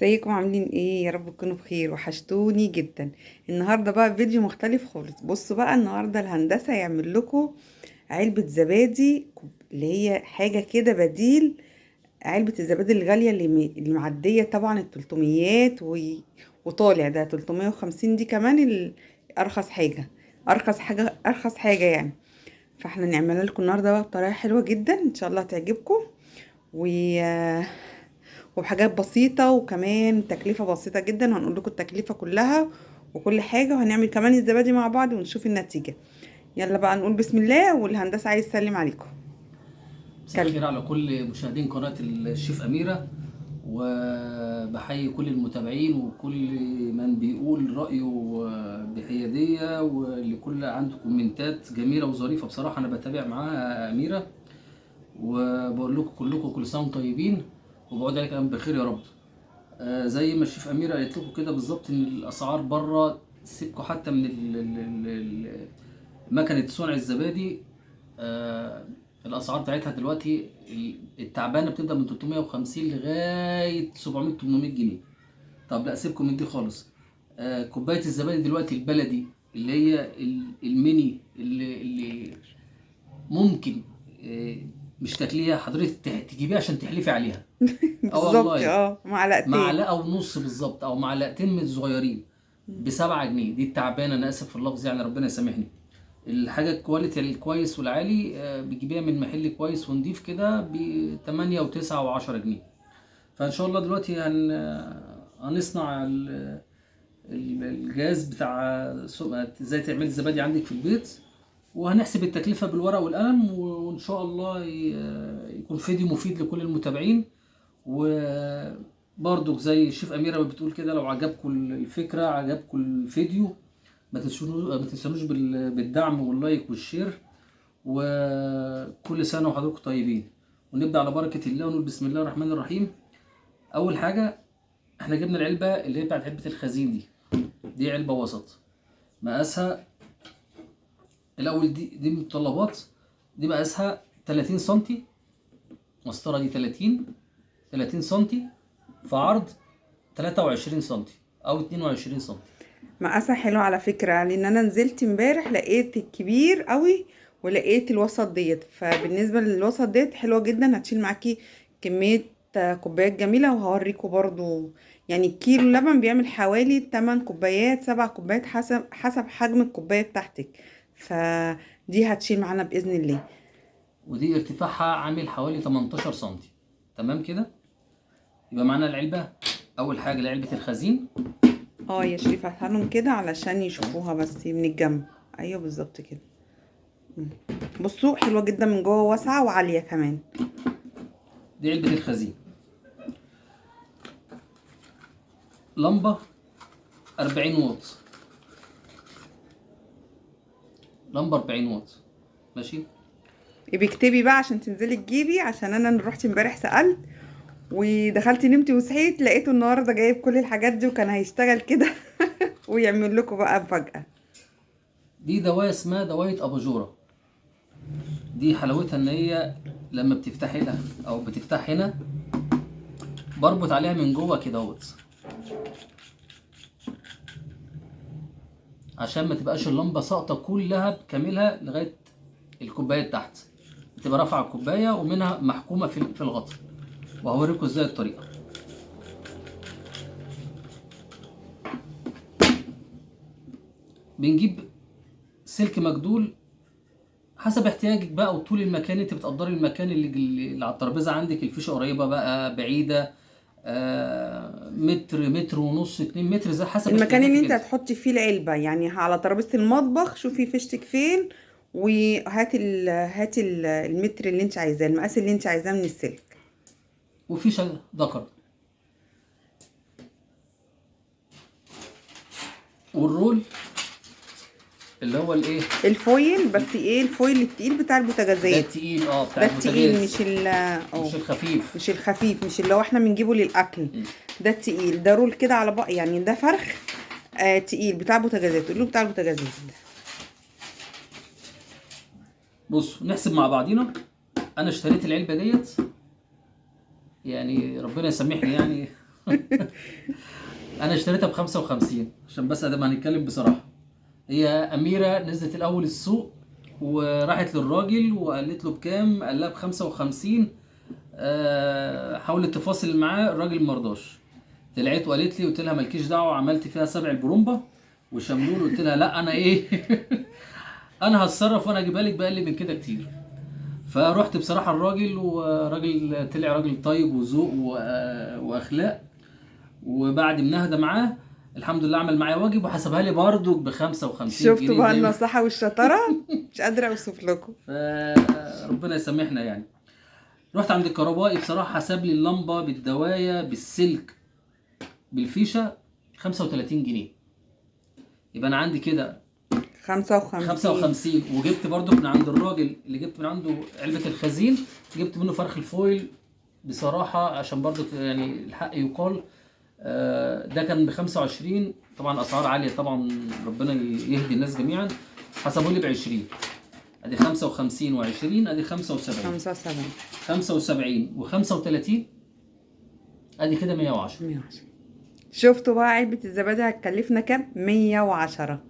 ازيكم عاملين ايه؟ يا رب تكونوا بخير، وحشتوني جدا. النهارده بقى فيديو مختلف خالص. بصوا بقى، النهارده الهندسة يعمل لكم علبة زبادي اللي هي حاجة كده بديل علبة الزبادي الغالية اللي معدية طبعا ال 300 وطالع ده 350، دي كمان ارخص حاجة، ارخص حاجة، ارخص حاجة يعني. فاحنا نعملها لكم النهارده بقى بطريقة حلوة جدا ان شاء الله تعجبكم، وبحاجات بسيطة وكمان تكلفة بسيطة جدا. هنقول لكم التكلفة كلها وكل حاجة، وهنعمل كمان الزبادي مع بعض ونشوف النتيجة. يلا بقى نقول بسم الله، والهندسة عايز يسلم عليكم. مساء الخير على كل مشاهدين قناة الشيف أميرة، وبحيي كل المتابعين وكل من بيقول رأيه بحيادية، ولكل عنده كومنتات جميلة وظريفة. بصراحة أنا بتابع معاها أميرة، وبقول لكم كلكم كل سنة وانتم طيبين، وبعود عليكم بخير يا رب. زي ما الشيف أميرة قالت لكم كده بالظبط، إن الأسعار بره سيبكم حتى من مكنة صنع الزبادي، الاسعار بتاعتها دلوقتي التعبانة بتبدا من 350 لغاية 700 800 جنيه. طب لا سيبكم من دي خالص. كوباية الزبادي دلوقتي البلدي اللي هي الميني اللي ممكن مش تاكليها حضرتك، تجيبيها عشان تحلفي عليها. بالظبط، معلقتين، معلقه ونص بالظبط، او معلقتين من الصغيرين ب7 جنيه. دي التعبانة، انا اسف في اللفظ يعني، ربنا يسامحني. الحاجة ال quality الكويس والعالي بتجيبيها من محل كويس ونضيف كده ب 8 و9 و10 جنيه. فان شاء الله دلوقتي هنصنع الجهاز بتاع ازاي تعملي الزبادي عندك في البيت، وهنحسب التكلفة بالورقة والقلم، وان شاء الله يكون فيديو مفيد لكل المتابعين. وبرضو زي الشيف اميره ما بتقول كده، لو عجبكم الفكرة عجبكم الفيديو ما تنسونوش بالدعم وال like وال share. وكل سنة وحضراتكم طيبين. ونبدا على بركة الله ونقول بسم الله الرحمن الرحيم. اول حاجة احنا جبنا العلبة اللي هي بتاعت علبة الخزين دي علبة وسط مقاسها الاول، دي متطلبات، دي مقاسها 30 سنتي، مسطرة دي 30 سنتي في عرض 23 سنتي او 22 سنتي. مقاسها حلو على فكرة، لان انا نزلت امبارح لقيت الكبير قوي ولقيت الوسط ديت، فبالنسبة للوسط ديت حلوة جدا، هتشيل معاكي كمية كوبايات جميلة. وهوريكم برضو يعني كيلو لبن بيعمل حوالي 8 كوبايات 7 كوبايات حسب حجم الكوباية بتاعتك، فدي هتشيل معانا بإذن الله. ودي ارتفاعها عامل حوالي 18 سنتي. تمام كده، يبقى معانا العلبة. اول حاجة علبة الخزين. يا شريف هاتها لهم كده علشان يشوفوها بس من الجنب. ايوه بالظبط كده. بصوا حلوة جدا من جوه، واسعة وعاليه كمان. دي علبة الخزين. لمبة 40 واط، لمبة 40 واط. ماشي، بيكتبي بقى عشان تنزلي تجيبي، عشان انا رحت امبارح سالت ودخلت نمت وصحيت لقيته النهارده جايب كل الحاجات دي، وكان هيشتغل كده ويعمل لكم بقى مفاجأة. دي دوايه اسمها دوايه اباجوره. دي حلاوتها ان هي لما بتفتحي لها او بتفتح هنا بربط عليها من جوه كده اهوت، عشان ما تبقاش اللمبة ساقطه كلها بكاملها لغاية الكوباية تحت، بتبقى رافعه الكوباية ومنها محكومة في الغطا. وهوريكم ازاي الطريقة. بنجيب سلك مجدول حسب احتياجك بقى وطول المكان، انت بتقدري المكان اللي على الترابيزة عندك، الفيشه قريبه بقى بعيدة، متر، متر ونص، 2 متر، زي حسب المكان اللي انت احتياجاتك. هتحطي فيه العلبة، يعني على ترابيزة المطبخ شوفي فيشتك فين، وهاتي هاتي المتر اللي انت عايزاه، المقاس اللي انت عايزاه من السلك. وفيشه ذكر. وال roll اللي هو الايه؟ ال foil، بس ايه ال foil التقيل بتاع البوتاجازات. ده التقيل، بتاع ده التقيل، البوتاجاز. مش مش الخفيف، مش الخفيف، مش اللي هو احنا بنجيبه للاكل. ده التقيل، ده roll كده على بق، يعني ده فرخ تقيل بتاع بوتاجازات، قول له بتاع البوتاجازات. بصوا نحسب مع بعضينا. انا اشتريت العلبة ديت، يعني ربنا يسامحني يعني. انا اشتريتها ب 55 عشان بس ادام هنتكلم بصراحة. هي اميره نزلت الاول السوق وراحت للراجل وقالت له بكام، قال لها ب 55. حاولت تفاصل معاه، الراجل مرضاش. طلعت وقالت لي، قلت لها مالكيش دعوه، عملت فيها 7 البرومبا وشملول، قلت لها لا انا ايه انا هتصرف وانا اجيبها لك باقل من كده كتير. فرحت بصراحة الراجل، وراجل طلع راجل طيب وذوق واخلاق، وبعد منهده معاه الحمد لله عمل معايا واجب وحسبها لي برضو ب 55 شفتوا جنيه بقى زي ما النصيحة والشطاره، مش قادرة اوصف لكم. فربنا يسامحنا يعني. رحت عند الكهربائي بصراحة حسب لي اللمبة بالدوايه بالسلك بالفيشه 35 جنيه. يبقى انا عندي كده 55. 55. وجبت برضو من عند الراجل اللي جبت من عنده علبة الخزين، جبت منه فرخ الفويل بصراحة عشان برضو يعني الحق يقال. ده كان ب 25، طبعا اسعار عالية طبعا، ربنا يهدي الناس جميعا. حسبوا لي ب 20، ادي 55 و20، ادي 75. 75. 75 و35، ادي كده 110. 110. شفتوا بقى علبة الزبادي هتكلفنا كام؟ 110.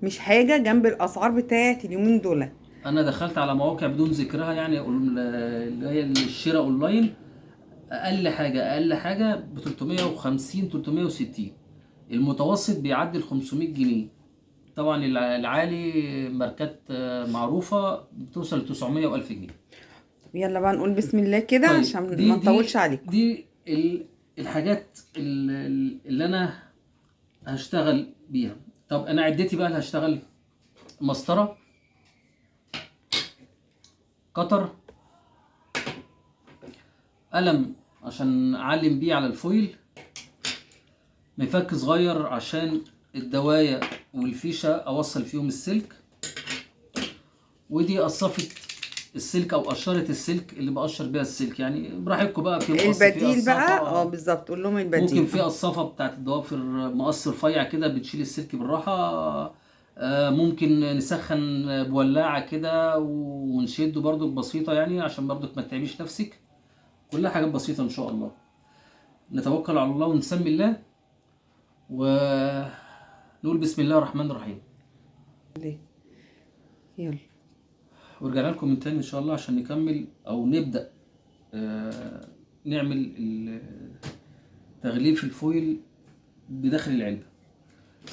مش حاجة جنب الأسعار بتاعت اليومين دول. انا دخلت على مواقع بدون ذكرها يعني، اللي هي الشراء اونلاين، اقل حاجة اقل حاجة ب 350 360، المتوسط بيعدي ال 500 جنيه. طبعا العالي ماركات معروفة بتوصل ل 900 و1000 جنيه. طب يلا بقى نقول بسم الله كده. طيب عشان دي ما نطولش دي عليكم. دي الحاجات اللي انا هشتغل بيها. طب انا عدتي بقى اللي هشتغل مسطرة، قطر، قلم عشان اعلم بيه على الفويل، مفك صغير عشان الدواية والفيشة اوصل فيهم السلك، ودي قصافة السلك او قشرة السلك اللي بقشر بيها السلك. يعني براحتكم بقى، في مقص، في البديل بقى، قصافة، بالظبط قول لهم ممكن البديل. في قصافة بتاعت الضوافر مقص رفيع كده بتشيل السلك بالراحة. ممكن نسخن بولاعة كده ونشده برضو بسيطة يعني عشان برضو ما تتعبيش نفسك. كلها حاجات بسيطة إن شاء الله. نتوكل على الله ونسمي الله ونقول بسم الله الرحمن الرحيم. يلا ورجعنا لكم من تاني إن شاء الله عشان نكمل أو نبدأ نعمل تغليف الفويل بداخل العلبة.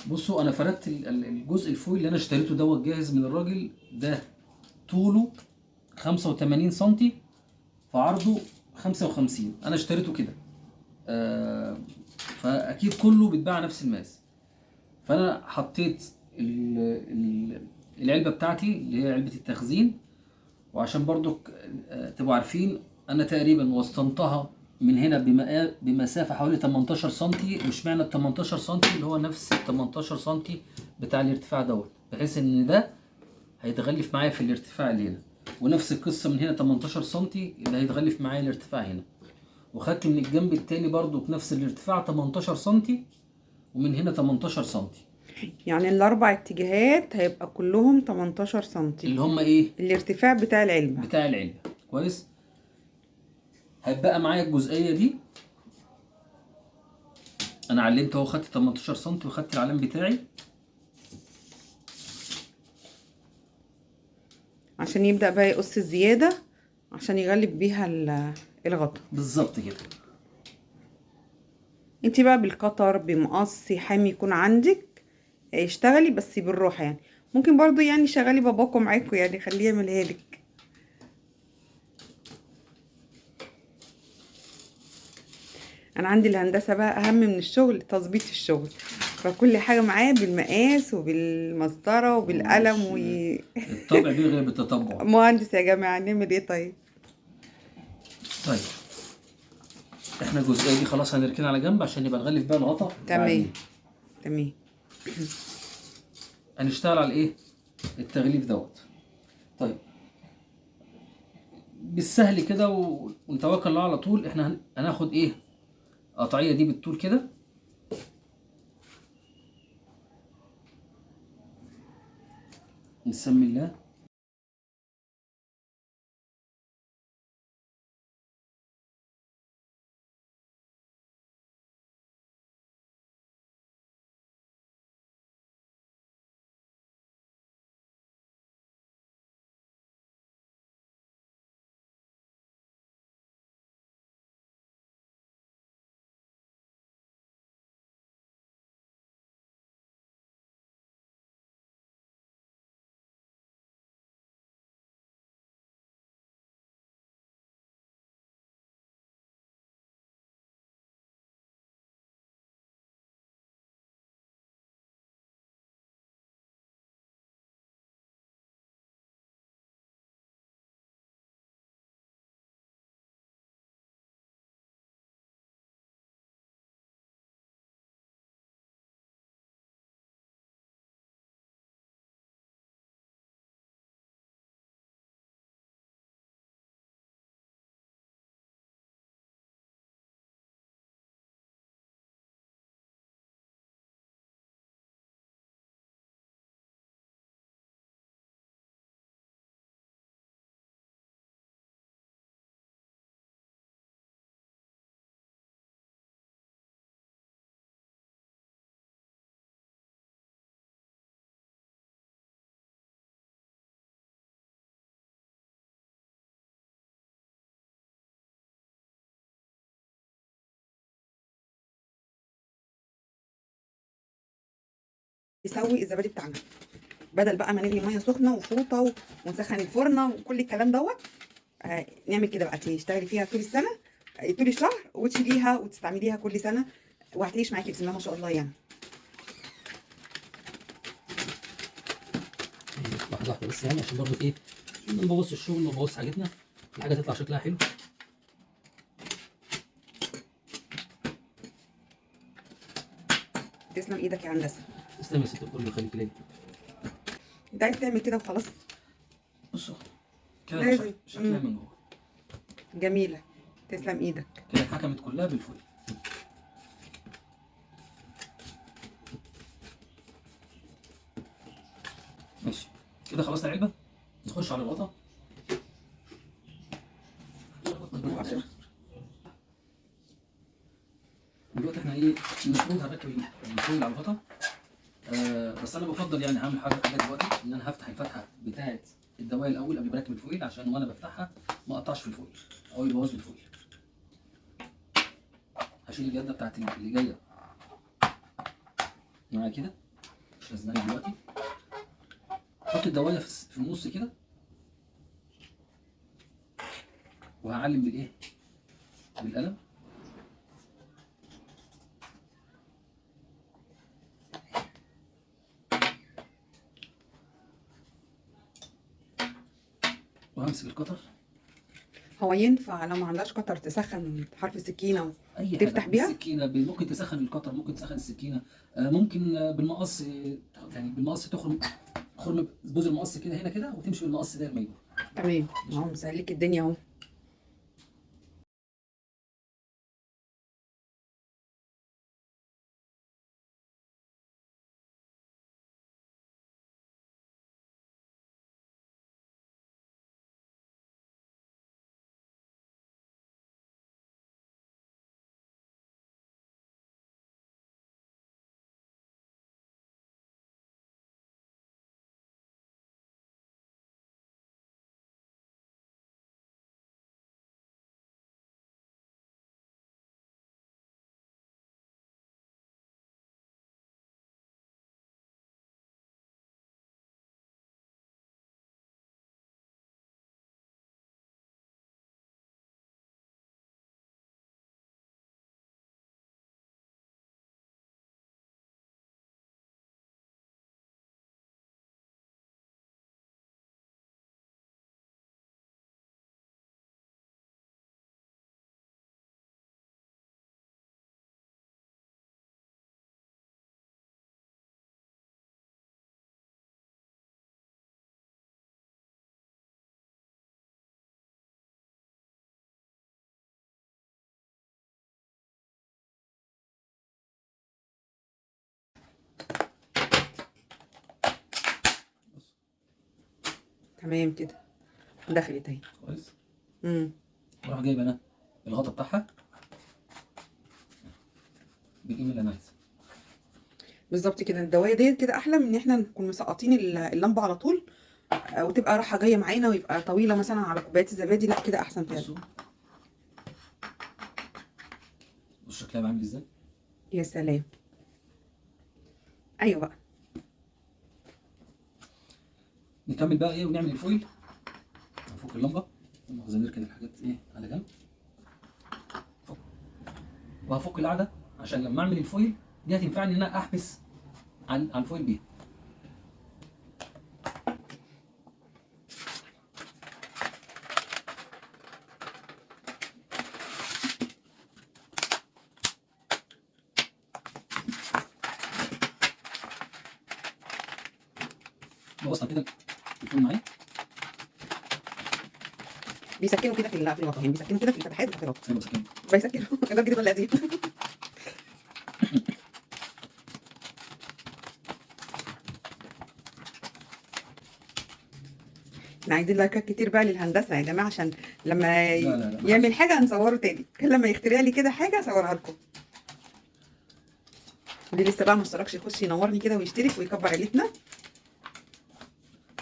بصوا أنا فردت الجزء الفويل اللي أنا اشتريته دوت جاهز من الراجل ده، طوله 85 سنتي فعرضه 55، أنا اشتريته كده. فأكيد كله بيتباع نفس المقاس. فأنا حطيت العلبة بتاعتي اللي هي علبة التخزين، وعشان برضو تبقوا عارفين أنا تقريبا وسطنتها من هنا بمسافة حوالي 18 سنتي. مش معنى ال 18 سنتي اللي هو نفس ال 18 سنتي بتاع الارتفاع دوت، بحيث إن ده هيتغلف معايا في الارتفاع اللي هنا، ونفس القصة من هنا 18 سنتي اللي هيتغلف معايا الارتفاع هنا. وخدت من الجنب التاني برضو بنفس الارتفاع 18 سنتي، ومن هنا 18 سنتي. يعني الاربع اتجاهات هيبقى كلهم 18 سنتي اللي هم ايه؟ الارتفاع بتاع العلبة. بتاع العلبة. كويس. هيبقى معايا الجزئية دي، انا علمت اهو، خدت 18 سنتي وخدت العلام بتاعي عشان يبدأ بقى يقص الزيادة عشان يغلف بيها الغطا. بالظبط كده. انتي بقى بالقطر بمقص حامي يكون عندك اشتغلي بس بالراحة، يعني ممكن برضو يعني شغلي باباكم معاكم، يعني خليه يعملها لك. انا عندي الهندسة بقى اهم من الشغل، تظبيط الشغل، فكل حاجة معايا بالمقاس وبالمسطرة وبالقلم و الطبع بيغلب بالتطبع. مهندس يا جماعة، نعمل ايه؟ طيب احنا الجزئية دي خلاص هنركنها على جنب عشان نبقى نغلف بقى الغطا. تمام تمام. هنشتغل على ايه؟ التغليف دوت. طيب بالسهل كده ونتوكل الله على طول. احنا هناخد ايه؟ القطعية دي بالطول كده، نسمي الله. يسوي الزبادي بتاعنا، بدل بقى ما نغلي مية سخنة وفوطه ونسخن الفرنه وكل الكلام دوت. نعمل كده بقى، تشتغلي فيها طول السنة، طول الشهر، وتشيليها وتستعمليها كل سنة، وهتعيش معاكي بسم الله ما شاء الله يعني. واحدة واحدة بس يعني، عشان برضو ايه، ما نبوظش الشغل، ما نبوظش حاجتنا، الحاجة تطلع شكلها حلو. تسلم ايدك يا هندسة. تسلم يا ست الكل، يخليك ليا. انت عايز تعمل كده وخلاص. بصوا كده لازم. شكلها من جوه جميلة، تسلم ايدك. كده اتحكمت كلها بالفويل. ماشي كده خلصنا العلبة، نخش على الغطا. دلوقتي احنا ايه المفروض هنركب الفويل على الغطا. بس انا بفضل يعني هعمل حاجة دلوقتي، ان انا هفتح الفتحة بتاعه الدوايه الاول قبل ما اركب الفويل، عشان وانا بفتحها ما اقطعش في الفويل او يبوظ لي الفويل. هشيل الجلدة بتاعت اللي جاية معايا كده، مش لازماني دلوقتي. احط الدوايه في النص كده، وهعلم بالايه؟ بالقلم. وهمسك القطر. هو ينفع لو ما عندهاش قطر تسخن حرف السكينة اي تفتح حاجة بيها؟ السكينة ممكن تسخن القطر، ممكن تسخن السكينة، ممكن بالمقص، يعني بالمقص تخرم خرم بوز المقص كده هنا كده، وتمشي بالمقص ده لما يدور. تمام، اهو مسهلك الدنيا اهو. تمام كده دخلت اهي كويس. اروح جايب انا الغطا بتاعها بالقيمة اللي انا عايزها بالظبط كده. الدوايه ديت كده احلى من ان احنا نكون مسقطين اللمبة على طول، وتبقى راحة جاية معانا ويبقى طويلة مثلا على كوباية الزبادي. لا كده احسن فعلا. بصوا شكلها عامل ازاي. يا سلام. ايوه بقى نكمل بقى ايه ونعمل الفويل. نفك اللمبة، مؤاخذة نركن الحاجات ايه على جنب. وهفك القاعدة عشان لما اعمل الفويل دي هتنفعني ان انا احبس على الفويل بيها. بوصل كده الفويل معايا. بيسكنوا كده في الغطا، يعني بيسكنوا كده في الفتحات بتاعت الغطا. ايوه بيسكنوا. بيسكنوا ده الجديد ولا القديم؟ احنا عايزين لايكات كتير بقى للهندسه يا جماعة، عشان لما لا لا لا يعمل حاجة هنصوره تاني. كل لما يخترع لي كده حاجة اصورها لكم. اللي لسه بقى ما اشتركش يخش ينورني كده ويشترك ويكبر عيلتنا.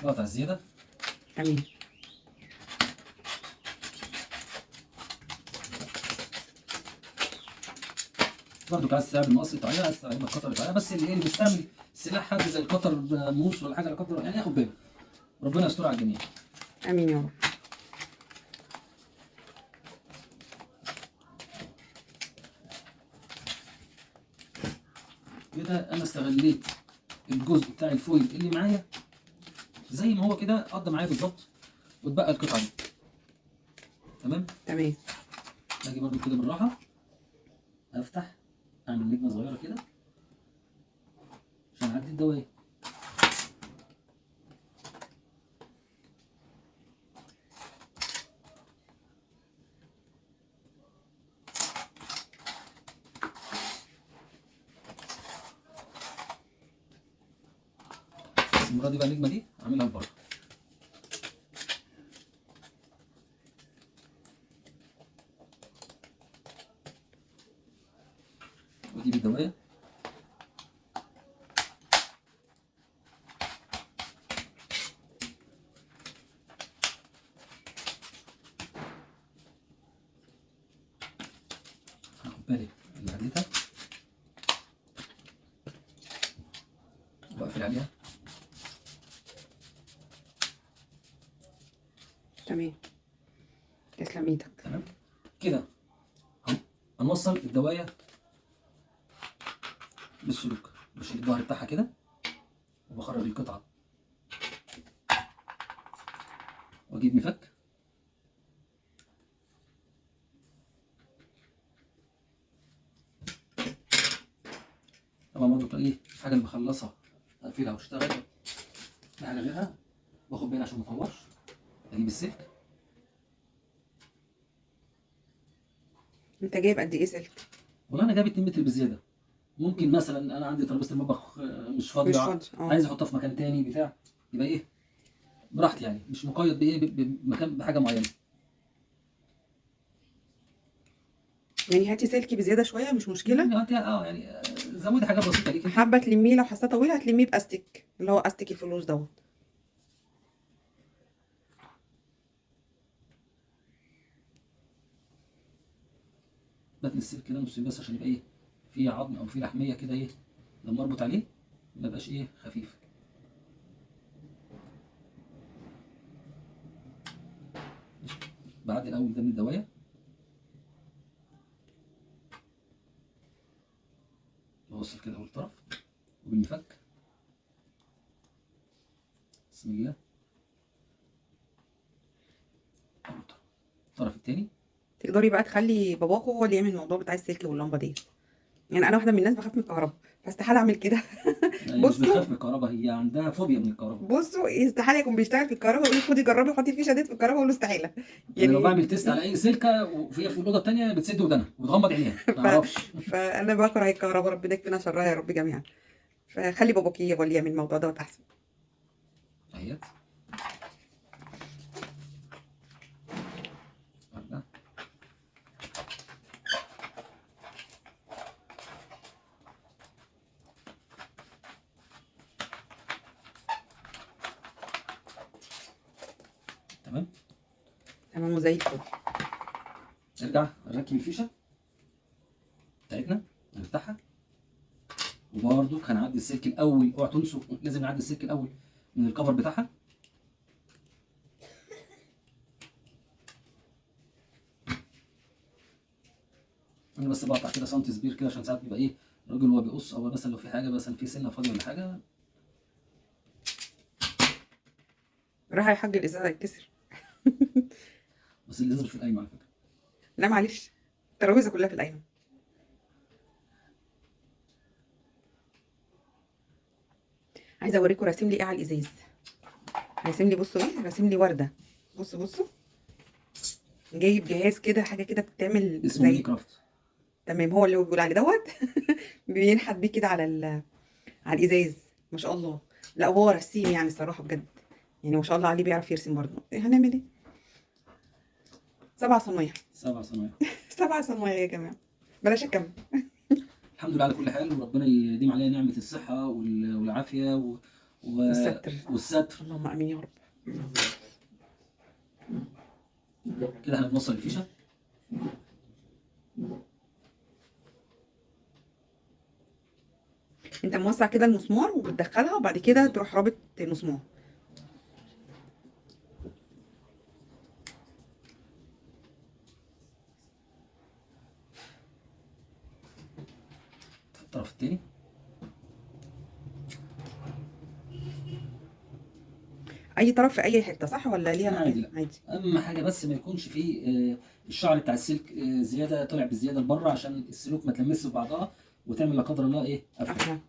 نقطع الزيادة. تمام. برضو عايز تعمل مقص قطعية، عايز تعمل قطر قطعية، بس اللي ايه اللي بيستعمل سلاح حد زي القطر موس ولا حاجة لا قدر، يعني ياخد باله. ربنا يستر على الجميع. امين يا رب. كده انا استغليت الجزء بتاع الفويل اللي معايا زي ما هو كده، قضى معايا بالظبط واتبقى القطعة دي. تمام؟ تمام. اجي برضو كده بالراحة افتح، اعمل نجمه صغيرة كده عشان اعدي الدوايه. بس المرة دي بقى النجمة دي اعملها لبره. واجيب الدوايه هاخد بالي من عدلتها واقفل عليها. تمام، تسلم ايدك. تمام كده هنوصل الدوايه بالسلوك. بشيل الظهر بتاعها كده وبخرج القطعة واجيب مفك. طبعا برضه ايه الحاجة اللي بخلصها اقفلها واشتغل بحاجة غيرها، واخد بالي عشان ما اطورش. اجيب السلك. انت جايب قد ايه سلك؟ والله انا جايب 2 متر بزيادة. ممكن مثلا انا عندي ترابيزة المطبخ مش فاضية، عايز احطها في مكان تاني بتاع، يبقى ايه براحتي يعني، مش مقيد بايه بمكان بحاجة معينة. يعني هاتي سلك بزيادة شوية مش مشكلة. يعني يعني زودي حاجات بسيطة ليكي. حابة تلميه لو حاساه طويلة هتلميه باستيك، اللي هو استيك الفلوس دوت. بتني السلك كده نص بس عشان يبقى ايه في عظم او في لحميه كده، ايه لما اربط عليه ما يبقاش ايه خفيف. بعد الاول ده من الدوايه بوصل كده اول طرف وبالمفك. بسم الله. اول طرف، الطرف التاني. تقدري بقى تخلي باباكو هو اللي يعمل الموضوع بتاع السلك واللمبه دي. يعني انا واحدة من الناس بخاف من الكهرباء، فاستحاله اعمل كده. بصوا مش بتخاف من الكهرباء، هي عندها فوبيا من الكهرباء. بصوا استحالة يكون بيشتغل في الكهرباء ويقول خدي جربي حطي الفيشه ديت في الكهرباء، اقول له استحالة. يعني لو بعمل test على اي سلكه وفي الاوضة الثانية بتسد ودانها وبتغمض عينيها، ما اعرفش. فانا بكره الكهرباء، ربنا يكفينا شرها يا رب جميعا. فخلي باباكي هو اللي يعمل الموضوع دوت احسن. اهيت. تمام تمام وزي الفل. نرجع نركب الفيشه بتاعتنا، نفتحها، وبرده هنعدي السلك الاول. اوعوا تنسوا لازم نعدي السلك الاول من الكفر بتاعها. انا بس بقطع كده سنتي سبير كده عشان ساعات بيبقى ايه الراجل وهو بيقص، او مثلا لو في حاجة مثلا في سنة فاضية ولا حاجة. راح يا حاج الازازه هيتكسر. بس الازازه مش في القايمة على فكرة. لا معلش، الترابيزة كلها في القايمة. عايزه اوريكم راسم لي ايه على الازاز. راسم لي، بصوا ايه راسم لي، ورده. بصوا بصوا، جايب جهاز كده، حاجة كده بتعمل اسمه mini craft. تمام، هو اللي هو بيقول عليه دوت. بينحت بيه كده على على الازاز، ما شاء الله. لا هو رسيم يعني الصراحة بجد، يعني ما شاء الله عليه، بيعرف يرسم برضه. هنعمل ايه؟ 7 صنايع. 7 صنايع. 7 صنايع يا جماعة، بلاش اكمل. الحمد لله على كل حال، وربنا يديم علينا نعمه الصحة والعافية والستر. والستر. اللهم امين يا رب. كده احنا بنوصل الفيشه. انت موسع كده المسمار وبتدخلها، وبعد كده بالظبط. تروح رابط المسمار. الطرف التاني. اي طرف في اي حتة صح ولا ليها عادي، مكان؟ لا. عادي. اهم حاجة بس ما يكونش فيه الشعر بتاع السلك زيادة، طلع بالزيادة لبره، عشان السلوك ما تلمسش في بعضها وتعمل لا قدر الله ايه، قفله. قفله.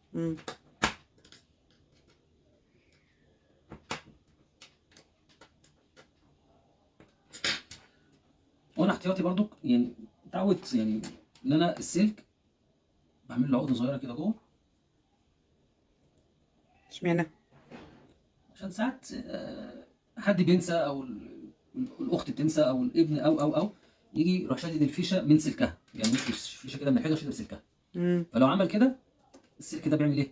وانا احتياطي برضو يعني اتعودت يعني ان انا السلك بعمل له عقده صغيرة كده جوه. اشمعنى؟ عشان ساعات حد بينسى، او الاخت بتنسى، او الابن، او يجي يروح شادد الفيشه من سلكها، يعني يمسك الفيشه كده من الحيطة شادد سلكها. فلو عمل كده السلك ده بيعمل ايه؟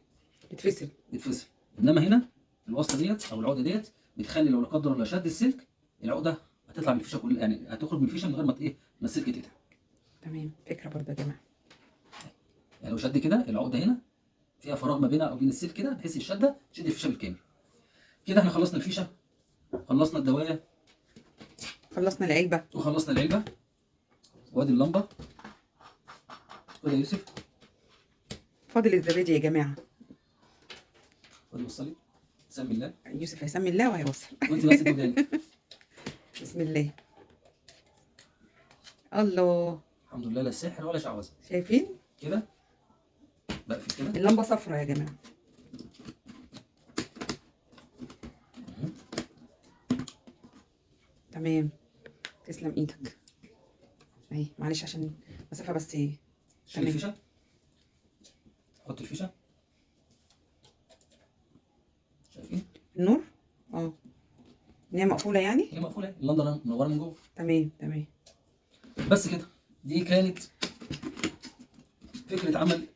يتفصل. يتفصل. انما هنا الوصلة ديت او العقدة ديت بتخلي لو لا قدر الله شد السلك، العقدة هتطلع من الفيشه كلها، يعني هتخرج من الفيشه من غير ما ايه، ما السلك يتقطع. تمام، فكرة برضه يا جماعة. يعني لو شد كده العقدة هنا فيها فراغ ما بينها او بين السلك كده، بحيث الشدة تشد الفيشه بالكامل. كده احنا خلصنا الفيشه، خلصنا الدوايه، خلصنا العلبة، وخلصنا العلبة، وادي اللمبة. خد يا يوسف. فاضل الزبادي يا جماعة. خد وصلي. سمي الله. يوسف هيسمي الله وهيوصل. وانت بس تقولي. بسم الله. الله. الحمد لله، لا سحر ولا شعوذه. شايفين؟ كده بقفل كده. اللمبة صفرا يا جماعة. تمام، تسلم ايدك. اهي معلش عشان مسافة بس. ايه شيل الفيشه، حط الفيشه. شايفين النور؟ ان هي مقفولة يعني؟ هي مقفولة، اللمبة منورة من جوه. تمام تمام. بس كده، دي كانت فكرة عمل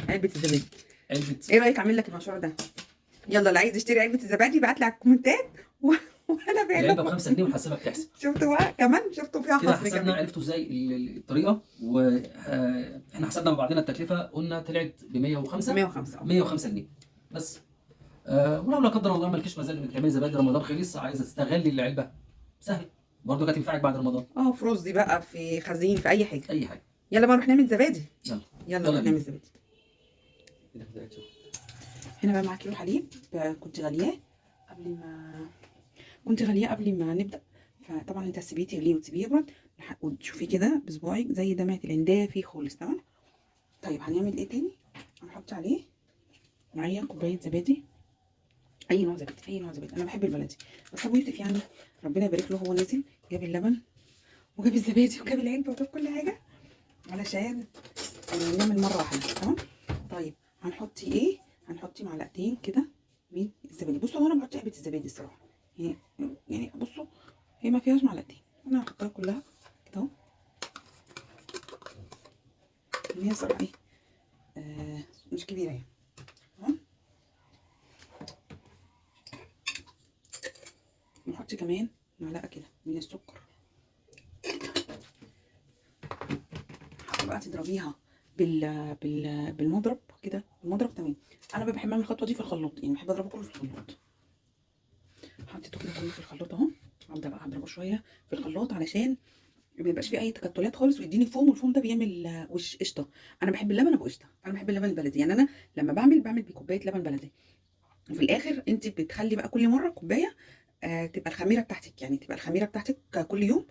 علبة الزبادي. علبة. ايه رايك اعمل لك المشروع ده؟ يلا اللي عايز يشتري علبة الزبادي يبعت لي على الكومنتات وانا بيع العلبة لكم. ب 5 جنيه والحسابه بتحسب. شفتوا بقى كمان، شفتوا فيها كده خصم حسبنا، كمان. عرفتوا ازاي الطريقة، واحنا حسبنا مع بعضنا التكلفة، قلنا طلعت ب 105. 105. 105 جنيه بس. ولو لا قدر الله مالكيش مزاج انك تعملي زبادي، رمضان خلص، عايزه تستغلي العلبة، سهل برضه، كانت تنفعك بعد رمضان. في رز بقى، في خزين، في اي حاجة. اي حاجة. يلا بقى نروح نعمل زبادي. يلا. يلا يلا نروح بينا. نعمل زبادي. هنا بقى معاك كيلو حليب كنت غالياه قبل ما نبدا. فطبعا انت هتسيبيه تغليه وتسيبيه يبرد وتشوفيه كده بصباعك زي دمعه العندايه فيه خالص. تمام. طيب هنعمل ايه تاني؟ هنحط عليه معايا كوباية زبادي، اي نوع زبادي، اي نوع زبادي، انا بحب البلدي، بس ابو يوسف يعني ربنا يبارك له، هو نزل جاب اللبن وجاب الزبادي وجاب العلبة وجاب كل حاجة علشان نعمل مرة واحدة. تمام. طيب هنحط ايه؟ هنحط معلقتين كده من الزبادي. بصوا هو انا بحط علبة الزبادي الصراحة، يعني بصوا هي ما فيهاش معلقتين، انا هحطها كلها كده اهو، لان هي صراحة ايه مش كبيرة يعني. تمام. نحط كمان معلقه كده من السكر. بقى تضربيها بالمضرب كده، المضرب. تمام. انا بحب اعمل الخطوة دي في الخلاط، يعني بحب اضربه كله في الخلاط. حطيته كده كله في الخلاط اهو. هبدا بقى اضربه شوية في الخلاط علشان ما يبقاش فيه اي تكتلات خالص، ويديني فوم، والفوم ده بيعمل وش قشطه. انا بحب اللبن ابو قشطه، انا بحب اللبن البلدي، يعني انا لما بعمل بكوبايه لبن بلدي، وفي الاخر انت بتخلي بقى كل مرة كوباية تبقى الخميره بتاعتك، يعني تبقى الخميره بتاعتك كل يوم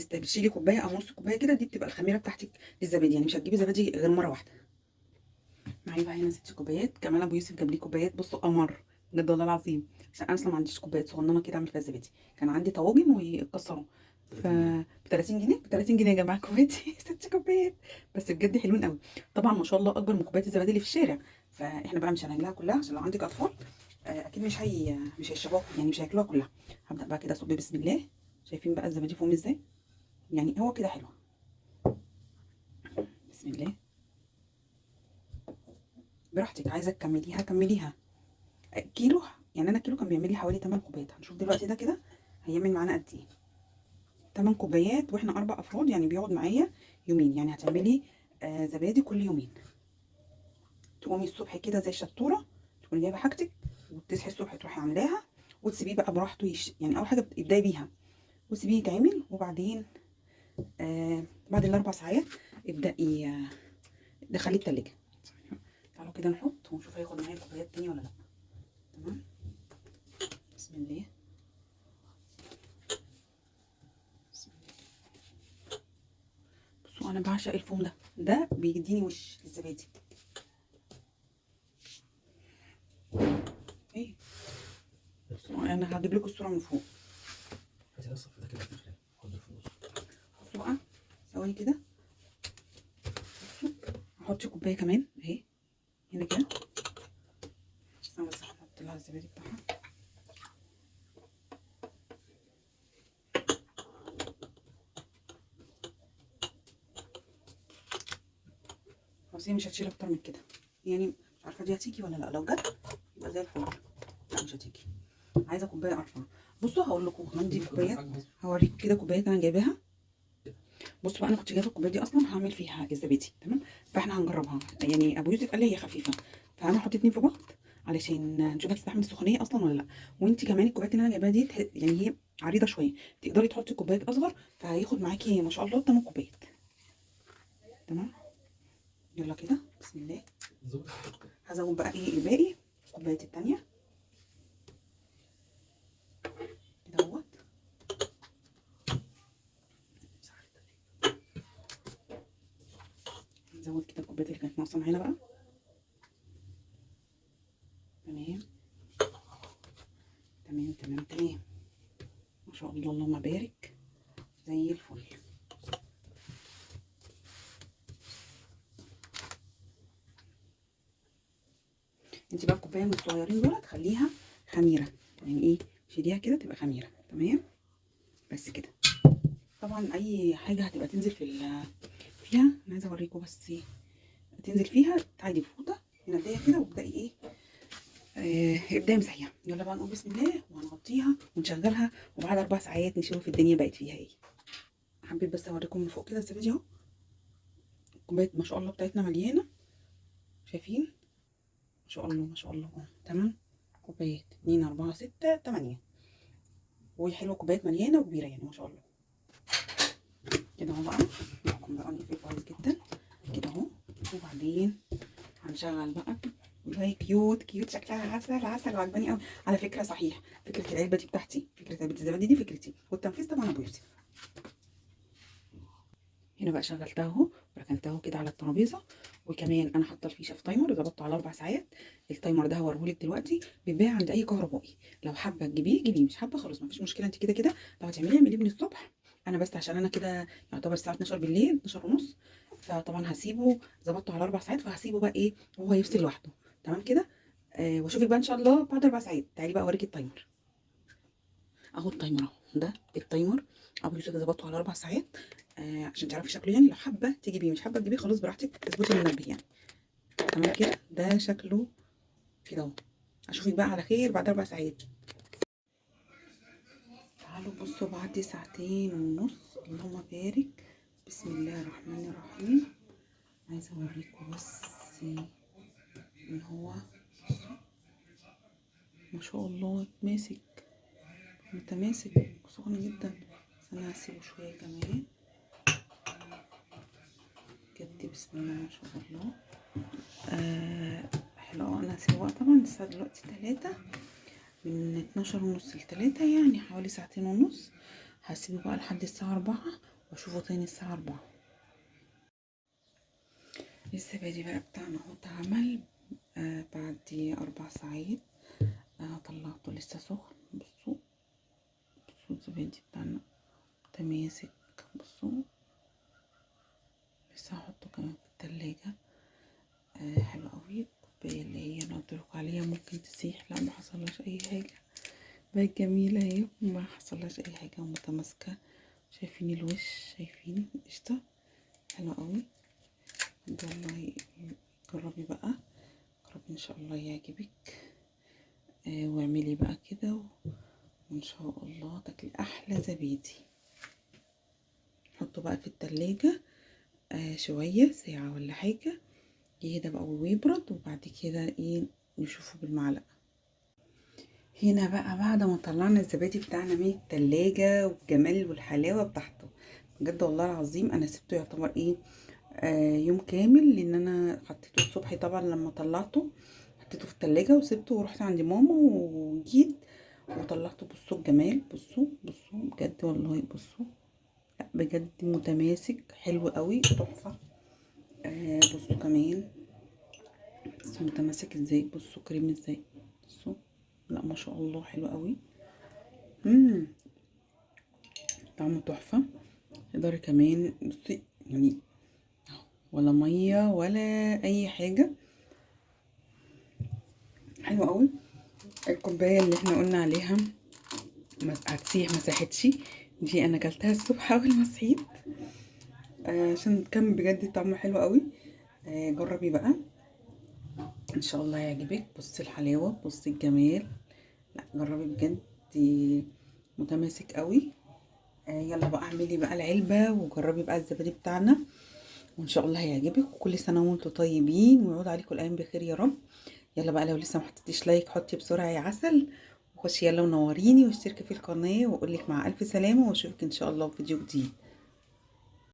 تشيلي كوباية او نص كوباية كده، دي بتبقى الخميره بتاعتك للزبادي، يعني مش هتجيبي زبادي غير مرة واحدة. معايا بقى هنا 6 كوبايات، كمان ابو يوسف جاب لي كوبايات، بصوا قمر بجد والله العظيم، عشان انا اصلا ما عنديش كوبايات صغننه كده اعمل فيها زبادي، كان عندي طواجن واتكسروا. ف ب 30 جنيه، ب 30 جنيه يا جماعة كوبايتي 6 كوبايات بس بجد حلوين قوي. طبعا ما شاء الله اكبر من كوبايات الزبادي اللي في الشارع، فاحنا بقى مش هنعملها كلها عشان لو عندك اطفال اكيد مش هيشربوها، يعني مش هياكلوها كلها. هبدا بقى كده اصب بسم الله. شايفين بقى الزبادي فوم ازاي؟ يعني هو كده حلو. بسم الله. براحتك، عايزه تكمليها كمليها. كيلو يعني انا كيلو كان بيعمل لي حوالي 8 كوبايات، هنشوف دلوقتي ده كده هيعمل معانا قد ايه. 8 كوبايات واحنا 4 افراد، يعني بيقعد معايا يومين، يعني هتعملي زبادي كل يومين. تقومي الصبح كده زي الشطوره، تكوني جايبه حاجتك وتصحي الصبح تروحي عاملاها وتسيبيه بقى براحته يعني اول حاجة ابداي بيها وسيبيه يتعمل، وبعدين بعد ال4 ساعات ابدأي دخليه التلاجة. تعالوا كده نحط ونشوف هياخد معايا كوبايات تاني ولا لا. تمام، بسم الله بسم الله. بصوا انا بعشق الفوم ده، ده بيديني وش للزبادي. ايه بصوا انا هجيب لكم الصورة من فوق. بصوا بقى ثواني كده، بصوا هحط كوباية كمان اهي هنا كده، استنى بس هحط لها الزبادي بتاعها. بس هي مش هتشيل اكتر من كده، يعني مش عارفه دي هتيجي ولا لا، لو جت يبقى زي الفل. لا مش هتيجي، عايزه كوباية ارفع. بصوا هقول لكم عندي كوبايات، هوريك كده كوبايات انا جايباها. بصوا بقى انا كنت جايبه الكوباية دي اصلا هعمل فيها الزبادي، تمام؟ فاحنا هنجربها، يعني ابو يوسف قال لي هي خفيفة، فانا هحط 2 في بعض علشان نشوف هتستحمل السخونيه اصلا ولا لا. وانت كمان الكوبايات اللي انا جايباها دي يعني هي عريضة شوية، تقدري تحطي كوبايات اصغر، فهياخد معاكي ما شاء الله 8 كوبايات. تمام، يلا كده بسم الله. هزود بقى ايه الباقي، الكوبايات التانية كده اهوت. نزود كده الكوبايات اللي كانت ناقصه معانا بقى. تمام تمام تمام تمام، ما شاء الله اللهم بارك، زي الفل. انت بقى الكوباية من الصغيرين دول تخليها خميره، يعني ايه، شيليها كده تبقى خميره. تمام بس كده. طبعا اي حاجة هتبقى تنزل في فيها، انا عايزه اوريكم بس ايه تنزل فيها. تعالي بفوطه نديها كده وابداي ايه، ابداي امسحيها. يلا بقى نقول بسم الله وهنغطيها ونشغلها، وبعد 4 ساعات نشوف الدنيا بقت فيها ايه. حبيت بس اوريكم من فوق كده الزبادي اهو، الكوباية ما شاء الله بتاعتنا مليانة، شايفين ما شاء الله ما شاء الله. تمام، كوبايات 2 4 6 8، وحلوه كوبايات مليانة وكبيره يعني ما شاء الله. كده اهو بقى نحكم بقى نقفل كويس جدا كده اهو، وبعدين هنشغل بقى. والله cute cute، شكلها عسل عسل وعجباني قوي على فكرة. صحيح فكرة العلبة دي بتاعتي، فكرة علبة الزبادي دي فكرتي، والتنفيذ طبعا ابو يوسف. هنا بقى شغلتها اهو وركنتها كده على الترابيزة، وكمان انا حاطه الفيشه في timer، ظبطته على 4 ساعات. ال timer ده هوريهولك دلوقتي، بيتباع عند اي كهربائي، لو حابة تجيبيه جيبيه، مش حابة خلاص مفيش مشكلة. انت كده كده لو هتعمليه اعمليه من الصبح، انا بس عشان انا كده يعتبر الساعة 12 بالليل، 12:30، فطبعا هسيبه ظبطته على 4 ساعات، فهسيبه بقى ايه وهو يفصل لوحده. تمام كده، واشوفك بقى ان شاء الله بعد 4 ساعات. تعالي بقى اوريكي ال timer اهو. ال timer اهو، ده ال timer ابو يوسف ظبطته على 4 ساعات، عشان تعرفي شكله يعني. لو حابة تجيبيه، مش حابة تجيبيه خلاص براحتك، اظبطي المنبه يعني. تمام كده، ده شكله كده اهو. اشوفك بقى على خير بعد 4 ساعات. تعالوا بصوا بعد 2.5 ساعات، اللهم بارك، بسم الله الرحمن الرحيم. عايزه اوريكم بس ان هو ما شاء الله ماسك، متماسك سخن جدا. بس انا هسيبه شوية كمان بجد، بسم الله ما شاء الله. حلو. انا هسيبه بقى طبعا الساعة دلوقتي 3، من 12:30 ل3، يعني حوالي 2.5 ساعات. هسيبه بقى لحد الساعة 4 واشوفه تاني الساعة 4. الزبادي بقى بتاعنا اهو اتعمل بعد 4 ساعات. انا طلعته لسه سخن. بصوا بصوا الزبادي بتاعنا متماسك، بصوا لسه هحطه كمان في التلاجة. حلو قوي. الكوباية اللي هي انا قلتلكوا عليها ممكن تسيح، لا ما حصلهاش اي حاجة، بقت جميلة اهي، ما حصلهاش اي حاجة ومتماسكه. شايفين الوش، شايفين قشطه، حلو قوي. والله جربي بقى، جربي ان شاء الله يعجبك. واعملي بقى كده وان شاء الله تاكلي احلى زبادي. حطه بقى في التلاجة شوية، ساعة ولا حاجة، يهدى بقى ويبرد، وبعد كده ايه نشوفه بالمعلقة. هنا بقى بعد ما طلعنا الزبادي بتاعنا من التلاجة والجمال والحلاوة بتاعته، بجد والله العظيم انا سبته يعتبر ايه يوم كامل، لان انا حطيته الصبح طبعا لما طلعته حطيته في التلاجة وسبته ورحت عند ماما وجيت وطلعته. بصوا الجمال، بصوا بصوا بجد والله، بصوا لا بجد متماسك حلو قوي تحفة. بصوا كمان، بصوا متماسك ازاي، بصوا كريم ازاي، بصوا لا ما شاء الله حلو قوي. طعمه تحفة. تقدري كمان بصي يعني ولا مية ولا اي حاجة، حلو قوي. الكوباية اللي احنا قلنا عليها هتسيح ما ساحتش، دي انا اكلتها الصبح اول ما صحيت، عشان كان بجد طعمه حلو قوي. جربي بقى ان شاء الله يعجبك. بصي الحلاوة، بصي الجمال، لا جربي بجد متماسك قوي. يلا بقى اعملي بقى العلبة وجربي بقى الزبادي بتاعنا وان شاء الله هيعجبك. وكل سنة وانتم طيبين ويعود عليكم الايام بخير يا رب. يلا بقى لو لسه ما حطيتيش لايك حطي بسرعة يا عسل، وخشي يلا ونوريني واشتركي في القناة، واقول لك مع الف سلامه، واشوفك ان شاء الله في فيديو جديد.